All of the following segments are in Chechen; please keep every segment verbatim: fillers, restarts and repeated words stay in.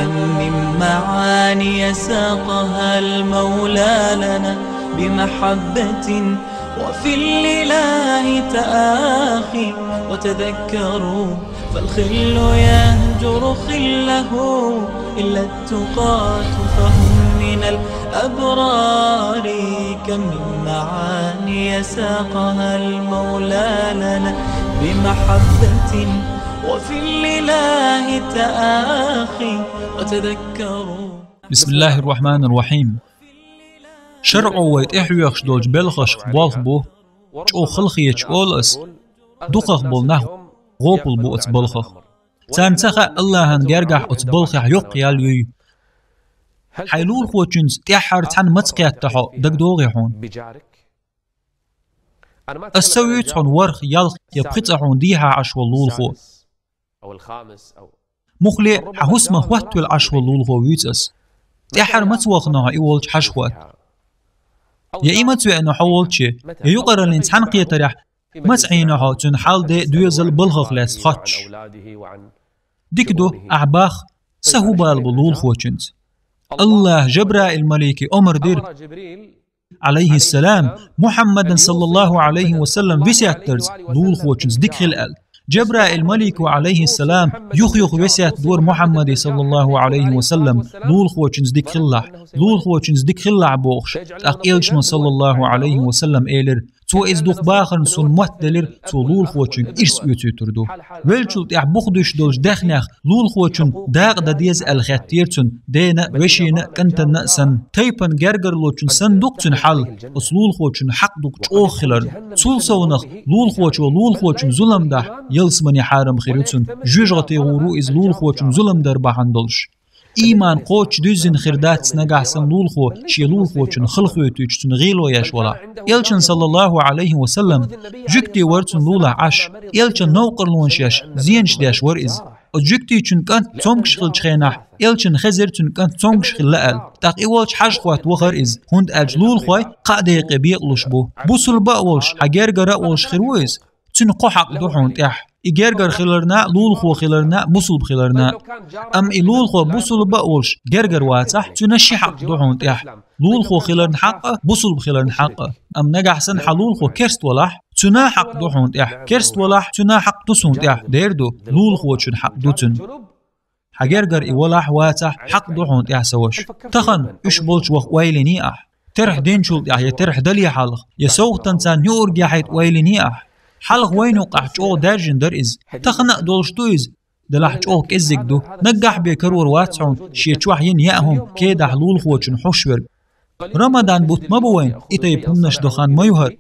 من معاني ساقها المولى لنا بمحبة، وفي الإله تآخي. وتذكروا فالخل يهجر خله إلا التقاة فهم من الأبرار. كم من معاني ساقها المولى لنا بمحبة، وفي الإله تآخي. وتذكروا. بسم الله الرحمن الرحيم. ШарӀо вай тӀехьоьхуш долчу белхашка болх бу, чӀогӀа халахеташ олу ас, дукхах болу нах гӀопал бу оцу балхах. Царна ца хаьа АллахӀан гергахь оцу балхехь йоккха ял юй. Хьайн лулахочуьнца тӀаьххьара цхьаьна маца кхетта хьо, дагадогӀий хьуна? Ас ца вуьйцу хьуна ворхӀ, ялх я пхи цӀа хьуна дехьа Ӏаш волу лулахо. Муххале а хьан хӀусамах хӀоттавелла Ӏаш волу лулахо вуьйцу ас. ТӀаьххьара маца вахана хьо и волчу хьажа хӀотта? Я и маца веана хьо волчу, я юкъараллин цхьаьна кхетарехь маца Ӏийна хьо цуьнан хьал, де, доьзал, балхах лаьцна хоттуш? Дика ду, ахь бах, сан хӀун бала бу лулахочуьнца? АллахӀа Жабраил-малике омра дира, Ӏалайхиссалам, Мухьаммадан, саллаллаху Ӏалайхи ва саллам, весет дарца лулахочуьнца дика хила аьлла. Жабраил-малико, Ӏалайхиссалам, юха-юха весет дора Мухьаммаде, саллаллаху Ӏалайхи ва саллам, лулахочуьнца дика хилалахь, лулахочуьнца дика хилалахь бохуш. ТӀаккха элчано, саллаллаху Ӏалайхи ва саллам, элира: «Цо иза дукха бахарна суна мотт делира, цо лулахочуьнга ирс оьцуьйтур ду». Веллачул тӀаьхьа бух дуьсуш долчу даьхнех лулахочун дакъа дан деза аьлла хаьттира цунна, дена а, вешина а, кӀантана а санна. Тайпана гергарлочун санна ду-кх цуьнан хьал, оцу лулахочун хьакъ ду-кх чӀогӀа хиларна. Цул совнах лулахочо лулахочун зулам дахь, ялсамане хьарам хир ю цунна, жоьжахате гӀур ву иза лулахочун зулам дар бахьана долуш. Ийман кхоччуш дуьззина хир дац нагахь санна лулахо шен лулахочун хала хоьтуьйтуш цунна гӀело еш валахь. Элчан, саллаллаху Ӏалайхи ва саллам, жуьгти вара цунна лулахь Ӏаш. Элчан новкъарлонаш еш, зенаш деш вара иза. Оцу жуьгтичун кӀант цомгуш хиллачу хенахь, элчанна хезира цуьнан кӀант цомгуш хилла аьлла. ТӀаккха и волчу хьажа хӀотта вахара иза, хӀунда аьлча лулахой кхаа декъе бекъалуш бу. Бусулба а волуш, хьан гергара а волуш хир ву иза. Цуьнан кхо хьакъ ду хьуна тӀехь. И гергара хиларна а, лулахо хиларна а, бусулба хиларна а. Амма и лулахо бусулба а волуш гергара вацахь, цуьнан ши хьакъ ду хьуна тӀехь: лулахо хиларна хьакъ а, бусулба хиларна хьакъ а. Амма нагахь санна хьан лулахо керст валахь, цуьнан хьакъ ду хьуна тӀехь: керст валахь, цуьнан хьакъ ду суна тӀехь, дер ду, лулахочун хьакъ ду цуьнан. Хьан гергара и валахь, вацахь, хьакъ ду хьуна тӀехь, сан ваша. Тахана уьш болчу ваха ойла йиний ахь? Терхьа динчул тӀехь я терхьа дале хьалха, я совгӀатан царна юург яхьийта ойла йиний ахь? Хьалха вайна юккъахь чӀогӀа даьржина дара иза. Тахана а долуш ду иза, делахь чӀогӀа кӀеззиг ду. Наггахь бен карор вац хьуна шен чохь йина яа хӀума кедахь лулахочун хьош верг. Рамадан бутт ма бу вайн, и тайпа хӀуманаш дан хан ма ю хӀара.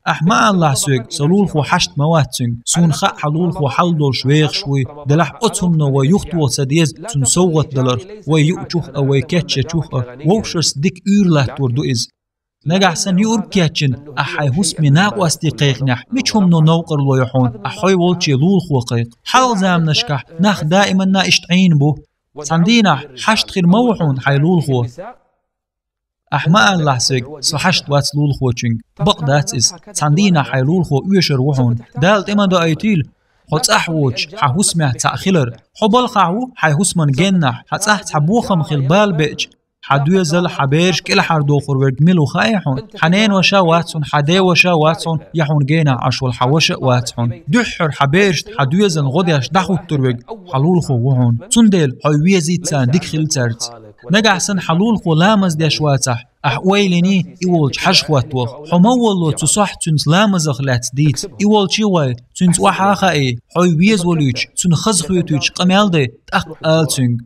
Ахь ма алалахь соьга, сан лулахо хьашт ма вац цуьнга. Суна хаьа, хьан лулахо хьал долуш вехаш вуй, делахь оцу хӀумано вай юхатоха ца деза цунна совгӀат даларх, вай юучух а, вай кечъечух а, вовшашца дика уьйр латтор ду иза. Нагахь санна юург кечйина, ахь хьайн хӀусаме накъостий кхайкхинехь, мича хӀумано новкъарло ю хьуна, ахь хьой волче лулахо кхайкха? Хьалха заманашкахь нах даиманна иштта Ӏийна бу. Цхьана дийнахь хьашт хир ма ву хьуна хьайн лулахо. Ахь ма алалахь соьга, со хьашт вац лулахочуьнга. Бакъ дац иза. Цхьана дийнахь хьайн лулахо оьшур ву хьуна. Дала тӀе ма доуьйтийла хьо цӀахь воцуш хьан хӀусамехь цхьаъ хилар. Хьо балхахь ву хьайн хӀусаман геннахь, хьан цӀахь цхьа бохам хила бала беача, хьан доьзал, хьан бераш кӀелхьардохур верг мила ву хаьий хьуна? Хьан ненаваша вац хьуна, хьан деваша вац хьуна, я хьуна генахь Ӏаш волу хьан ваша а вац хьуна. Дуьххьара хьан берашна, хьан доьзална гӀо деш дӀахӀуттур верг хьан лулахо ву хьуна. Цундела хьо везийта царна, дика хила цаьрца. Нагахь санна хьан лулахо ламаз деш вацахь, ахь ойла йиний и волчу хьажа хӀотта ваха. Хьо ма волло цу сохьта цуьнца ламазах лаьцна дийца. И волчий гӀой, цуьнца охьа а хаий, хьой веза волуьйтуш, цунна хаза хоьтуьйтуш къамел дай, тӀаккха ала цуьнга: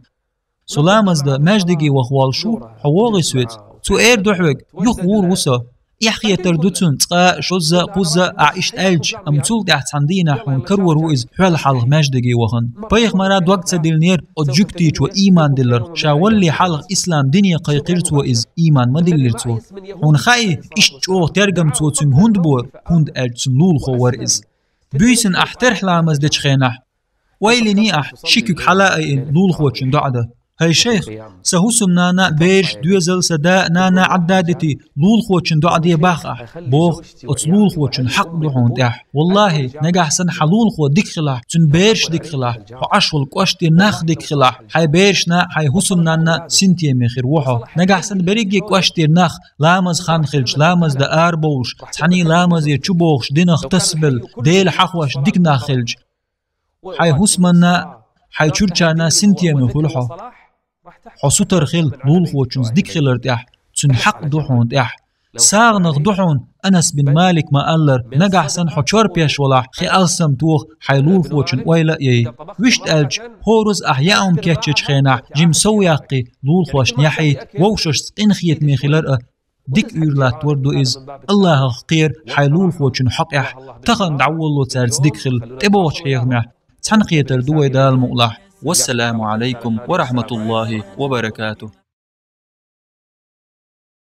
«Со ламаз дан маьждиге ваха воллуш ву, хьо вогӀий соьца?» Цо эр ду хьоьга: «Юха гӀур ву со». Эхь хетар ду цунна цкъа а, шозза а, кхузза а ахь иштта аьлча, амма цул тӀаьхьа цхьана дийнахь хьуна карор ву иза хьол хьалха маьждиге вахана. Пайхамара дог ца диллинера оцу жуьгтичо ийман дилларх. Ша валале хьалха ислам дине кхайкхира цо иза, ийман ма диллира цо. Хьуна хаьий, иштта чӀогӀа тергам цо цуьнга хӀунда бора? ХӀунда аьлча цуьнан лулахо вара иза. Буьйсанна ахь терхьа ламаз дечу хенахь, ойла йиний ахь ши куьг хьала а айина лулахочун доӀа дан? «ХӀай шайх, са хӀусамнана, бераш, доьзал, са да а, нана а Ӏадда дитий, лулахочун доӀа де бах ахь», — боху, оцу лулахочун хьакъ ду хьуна тӀехь. Валлахьи, нагахь санна хьан лулахо дика хилахь, цуьнан бераш дика хилахь, хьо Ӏаш волу кӀоштан нах дика хилахь, хьайн берашна а, хьайн хӀусамнанна а синтеме хир ву хьо. Нагахь санна берриге кӀоштан нах ламаз хан хилча, ламаз дан арабовлуш, цхьаьний ламазе чубохуш, динах тасабелла, Дела хьахош дика нах хилча, хьайн хӀусаманна а, хьайн чуьрачарна а синтеме хуьлу хьо. Хьо сутара хила лулахочуьнца дика хилар тӀехь, цуьнан хьакъ ду хьуна тӀехь. СагӀанах ду хьуна, Анас бин Малик ма-аллара, нагахь санна хьо чорпеш валахь, хи алсам тоха, хьайн лулахочун ойла а яй. Вуьшта аьлча, хӀоразза ахь яа хӀума кечйинчу хенахь, жимма сов яккхий, лулахошна яхьийта, вовшашца къинхетаме хилар а, дика уьйр латтор ду иза. Аллахьах кхера хьайн лулахочун хьокъехь, тахана дӀаволало цаьрца дика хила, тӀебогӀучу хьехамехь. Цхьаьнакхетар ду вай, Дала мукъалахь. Вассаламу Ӏалайкум ва рахьматуллахӀи ва баракатухӀ.